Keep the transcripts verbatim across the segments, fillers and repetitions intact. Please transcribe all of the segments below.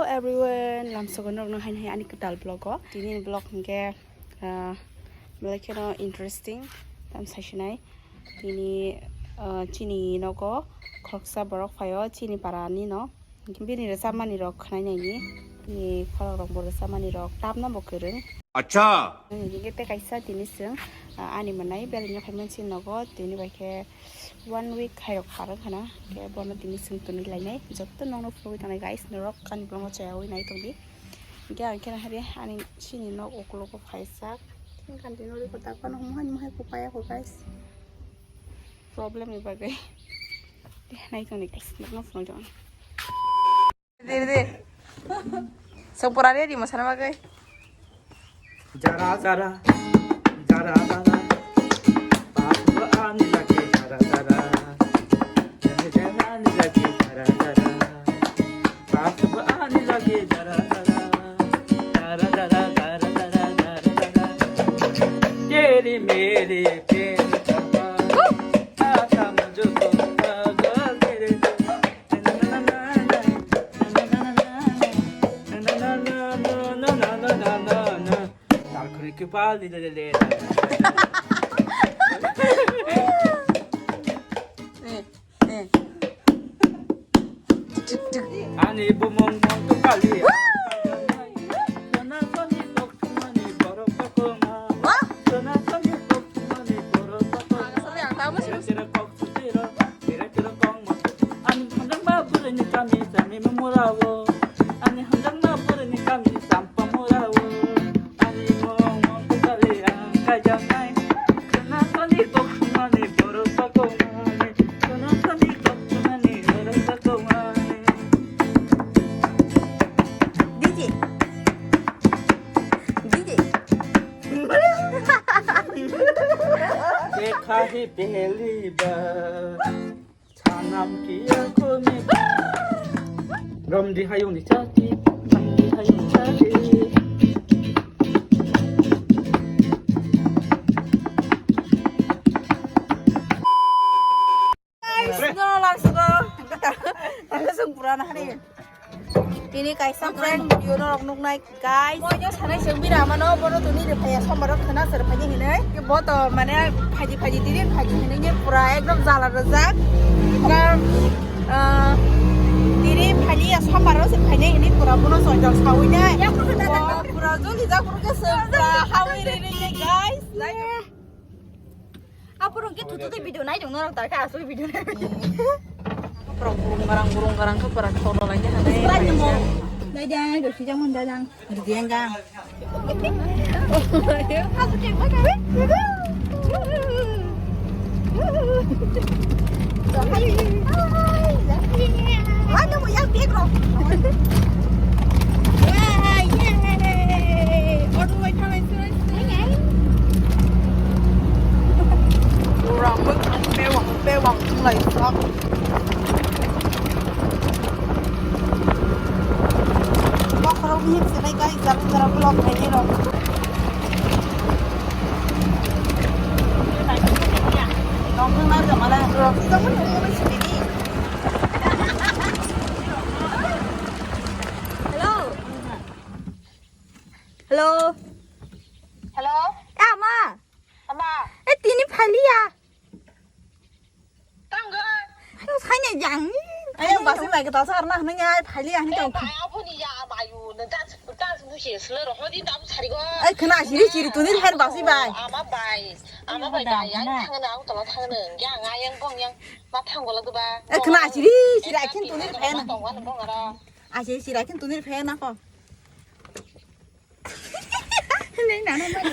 Everyone, lamsogo norokno haino hai ani kwtal vlog o. Tini vlog hwnkhe, ah, belai kheno interesting, tam saisinai. Tini, ah, chini nogo khoroksa borok phaio, chini para ni no. Bini rwchapmani rok khwnai naini. Bini khorok rok bo rwchapmani rok tamno bo kwrwng. Acha. Hingke tei kaisa tini chwng, ah, ani mwnai belai no khaimani chini nogo tini bai khe one week hai rok par wngkha na. Khe bono tini chwng twnwi lainai. Jotto nokno phunugwi tangnai guys, norok ani vlog no chayawi nai tongdi. Hingke ang khe hari ani chini nok ukulogo phaijak. Hingke ang tini ori kotak phano mohai mohai kupaya ko guys. Problem ni bagwi. Nai tongdi guys, nokno phunugwi tongdi. Diri, diri. Song pura ready mo sana bagwi. Jara, jara. Jara, jara. Babu ani lagi jara, jara. Jara, jara, ani lagi jara, jara. Babu ani lagi jara, jara. Jara, jara, jara, jara, jara, jara. Teri meri prem kaha. Aata mujhko pagol mere. Ani bumung mung tu kali. Sona soni kok sumani borok kokoma. Sona soni kok sumani borok kokoma. Sira sira kok sutiro. Ani hamjakma bwrwini kami chami murawo. Ani hamjakma bwrwini kami champa murawo. Ani mung mung kwchari ang kaijaknai. Khwna sani kok sumani borok kokmani. Khwna sani kok sumani borok kokmani. D J. D J. Dekha hi pehli baar. Sanam kiya kone. Ramdi hayung ni chati, ramdi hayung ni chati. Guys, no lang sugo. Tangga sung pura na hari. Tini kaisa prank video norok nuknai guys. Moino sanai se bira mano bono tuni rwphaiya sombar rok khwna se rwphaini hinwi. Bo to mane phaidi phaidi tini phaidi hinwi ni pura ekdom jala rwjak. Karon, ah, tini phailiya sombar rok se phainai hinwi pura bono joy joy sawi nai. Bo pura joli jak rwkhe se pura hawi rwi rwi guys. Aphuru hwnkhe thutu tei video nai tong norok, tar khe aswk video nai. Borok burung garang, burung garang khe pura tholo lai khe hanai. Sprite namo. Dai dai, do sijak mun dai dang. Ridi engga. Hai, hai. Hai, hai. Hai, hai. Hai, hai. Auto wait, hai, hai. Rang bwkhak bewang bewang wnglaijak. Bokhorok mihim se nai guys, jara jara vlog khainai rok. Tongthok na jama le. Rok tongthok na sini. Hello. Hello. Hello. Eh, ama. Ama. Eh, tini phailiya. Tangga. Ayo, saini jang. Ayo, basi bai kita sar na, nanya phailiya ni tong. Bai, abu ni ya, ama yu, na das, das mu se sele ro, hodi tam sari go. Eh, khna siri siri, tuni hen basi bai. Ama bai. Ama bai bai, yang thang na, ang tola thang na, yang ayang bong yang, ma thang bola ba. Eh, khna siri siri, akin tuni hen. Tong wan bong ara. Aje sira kin tunir phe na ko. Nei nana mani.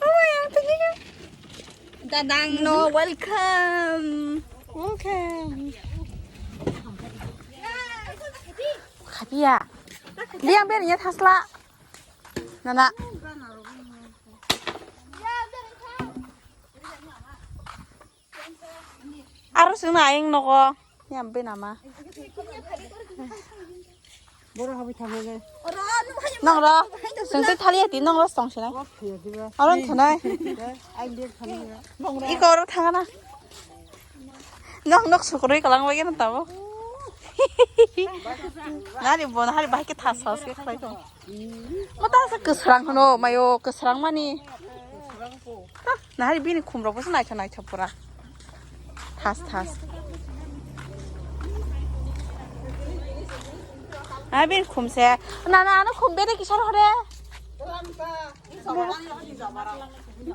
Oh, yang tadi kan. Dadang no, welcome. Welcome. Khapia. Liang ber nya thasla. Nana. Aro sungna ayeng nogo. Yam be nama. Boro habai thangma le. Nong ro. Sung te thali ati nong ro song sinai. Wak thaya diba. Aro thonai. Ai liye thangma. Iko ro thangana. Nong nok sukrui kalang lagi na tabo. Nari bo nari bahai khe thas thas khe khlai tong. Mata se kwsrang hwno mayo kwsrang mani. Ha, nari bini khum rok bo se naithok naithok pura. Thas thas. Ha, bini khum se. Na na ano khum bede kisar hore.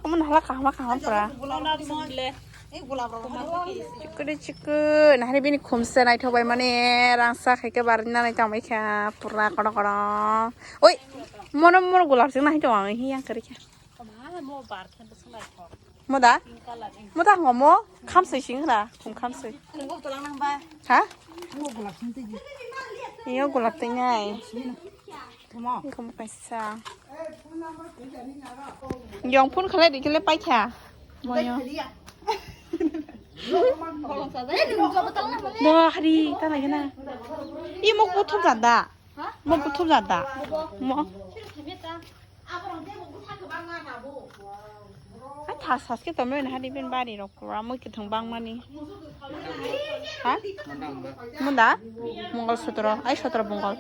Omo nahla kaham kaham pura. Chikuri chiku, nahari bini khumse naithok bai mani rangsa khaikhe barina nai tongbai kha pura kodo kodo. Oi, mono mono gulab sing nai tong ang hi yang kari kha. Moda? Moda ngomo khamsoi sing hra, khum khamsoi. Ha? Iyo gulab twi nai. Tamo. Ikham kaisa. Yong phone khalai di kele paikha. Moyo. Do hari ta lagi na. I mok buthum jada. Mok buthum jada. Mo. Ai thas thas khe tongmani hari ben bari rok pura mui kwthwng bangmani. Ha? Munda? Mongol sotro, ai sotro Mongol.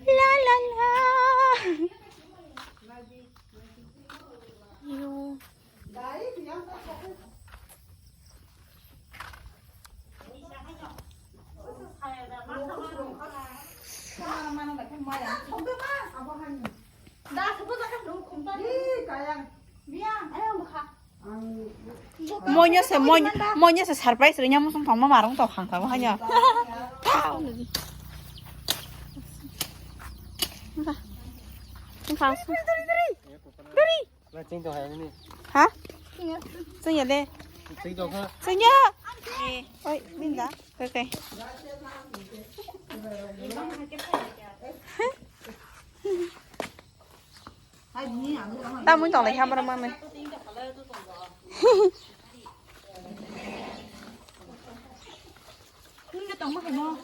La la la. Yo. Monya se monya se surprise rinya musung tongma marung to khang khang hanya. Tau lagi. Tungkang. Duri. Ha? Sanya le. Sanya. Oi, minda. Okay. Tamui tong le hamar mane.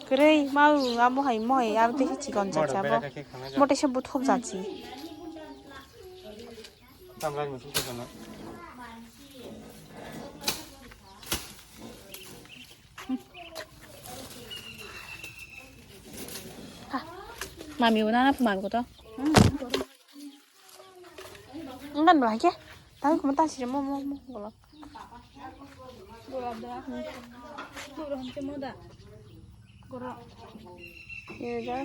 Kwrwi mau amo hai mohai abo tei chikon cha cha bo. Mote se buthuk jachi. Mami una na phumar ko to. Engan bo hai ke. Tang kuma ta sire mo mo mo golo. Golo da. Golo hon ke mo da. Golo. Ye ja.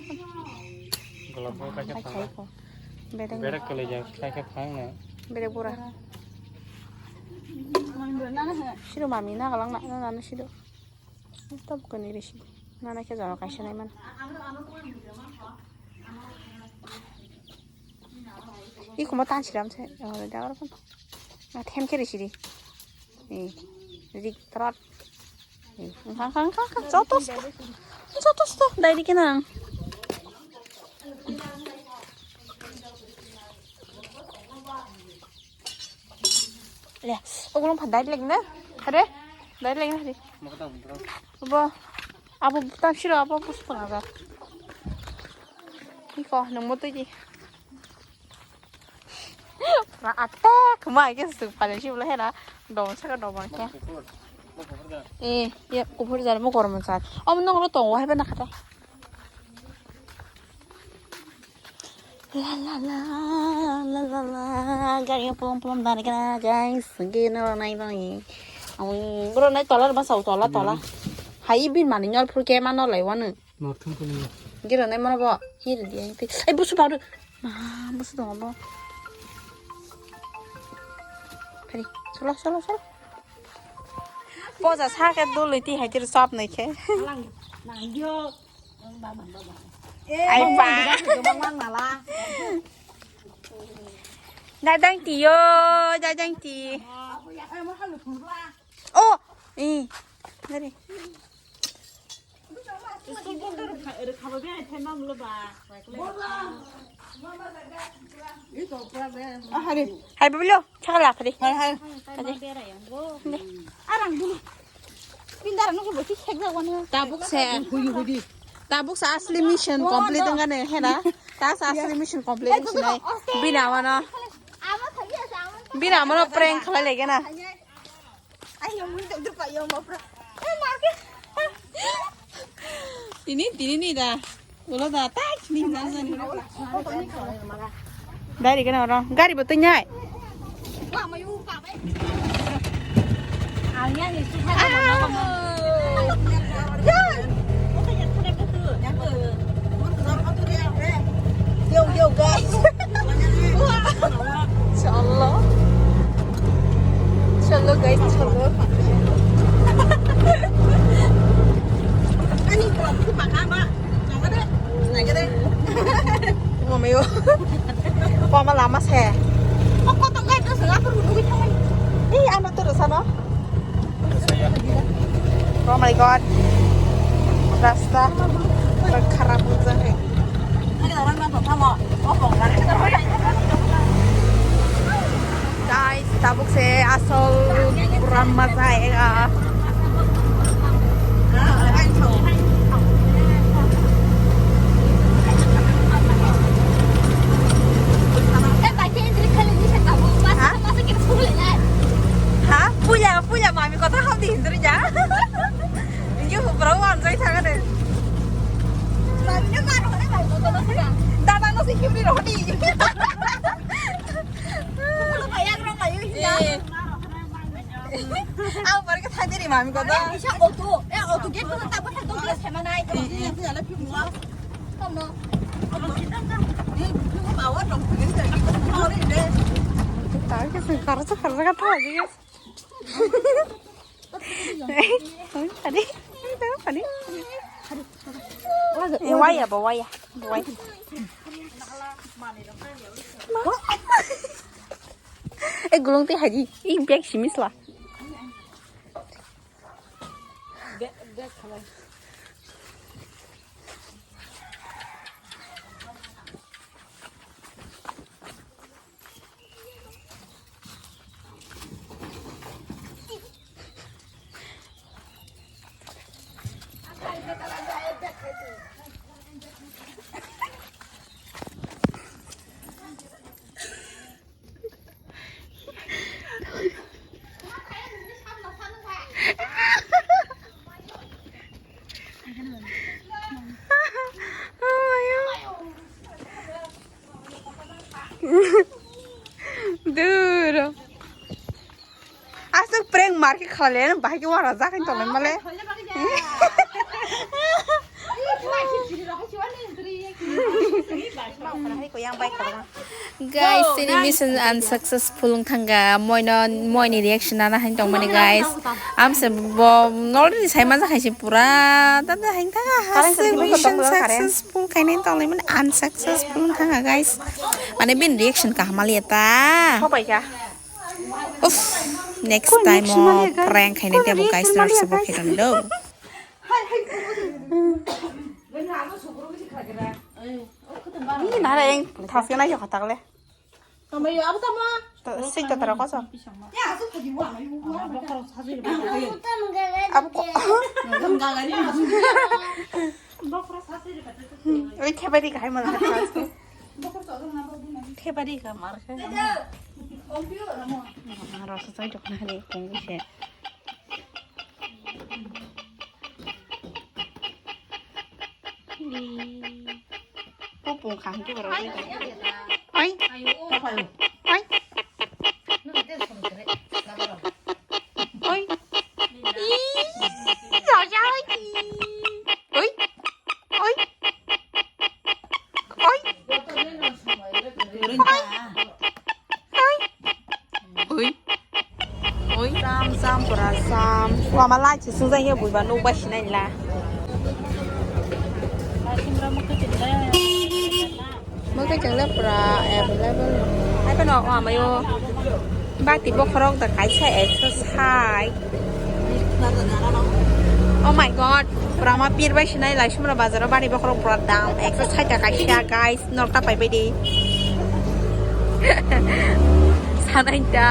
Golo ko ka ke khai ko. Bere. Bere ko le ja khai ke phang na. Bere bura. Mami bo na na. Siro mami na galang na na na siro. Stop kani risi. Nana khe jaro kaisa nai man. Iko mo tan siram se. Oh, da oro kon. Na them khe risi ri. Ni. Rik trot. Ni. Khang khang khang khang. Joto sto. Joto sto. Dai ri kena. Le, ogulo pha dai leng na. Hare? Dai leng na hare. Bo, abo tam siro abo bus pang aga. Iko nang mo tui di. Ra attack ma ke su pale si bula hera. Dom sa ka dom ke. Eh, ya kuphur jar mo korom sa. Om nong ro tong wa hebe na khata. La la la la la la, gari polom polom dari kena guys, gini lo nai bang. Awi, bro nai tola ba sau tola tola. Hai bin mani nyol phur ke mano lai wanu. Northum kuni. Giro nai mano bo, hiri dia. Ai busu baru, ma busu dong bo. Hari, solo solo solo. Poja sa ke dulu ti hai tir sap nai ke. Lang, lang yo. Ai pa. Dadang ti yo, dadang ti. Oh, eh, dari. Hari, hai bublo, chakala hari. Hari. Arang dulu. Pindar nunggu besi khek jago nih. Tabuk se. Hudi hudi. Tabuk se asli mission complete dengan nih, hena. Tas asli mission complete sinai. Bina mana? Ama thagi asa ama Bini amano prank khalai lege na. Ai, yang mui tak depa yang mau prank. Eh, makin. Tini, tini ni da. Ulo da, tai, tini na sani. Dari kena orang. Gari betul nyai. Yo, yo, guys. Inshallah. Inshallah, guys, inshallah. Ani, Mamayo. Pama lama se. Kok kotong guys, terus ngatur nunggu tangan. Ih, ano terus ano? Oh my God. Rasta kharap ho jai hai. Guys, tabuk se asol pura maza aega. Ha? Ha? Puja, puja, mami kotha hapdi hinduri ja. Inge hupra wan jai thangane. Dada no se himri rodi. Ang barke thai diri mami kotha. Auto, eh, auto gate ko ta botha dong glass hema nai. Tamo. Tao ke se khara sa khara ka tha ge. Ani, ani. Eh, waya ba waya, waya. Eh, gulung te haji, ih bag simis la. Duro. Asuk prank market khale, bahai ke wara jakai tolai male. Guys, tini mission unsuccessful wng thangka. Moino, moini reaction nana hain tongmani, guys. Amse bo already sai manja khaisi pura. Tata hain thangka hase mission successful khainai tongmani unsuccessful wng thangka, guys. Mane bin reaction kaham liya ta. Uff, next time o prank khainai tebo, guys, norok se bo khairang do. Ni nara eng thaske nai kha takle. Tamo yo abo tamo. Sik ta tara koso. Ya asu khaji wa. Abo ko. Gam gagari. Oi khebari kahai mala. Khebari ka mar khe. Rasa sai jok na hari kong se. Pupung khang tu ro. Oi. Oi. Oi. Ih, ya ya oi. Oi. Oi. Oi. Oi. Oi. Oi. Sam, sam, pura sam. Wama lai chi sujai ye buiba nuk bai sinai la. Mokhe chwngle pura available. Hai phano o amayo bati bokhorok da kaisa ekso sai. Oh my God, pura ma pir bai sinai lai sumra bazaro bati bokhorok pura dam ekso sai ta kaisa, guys, norta pai bai di. Sanai ta.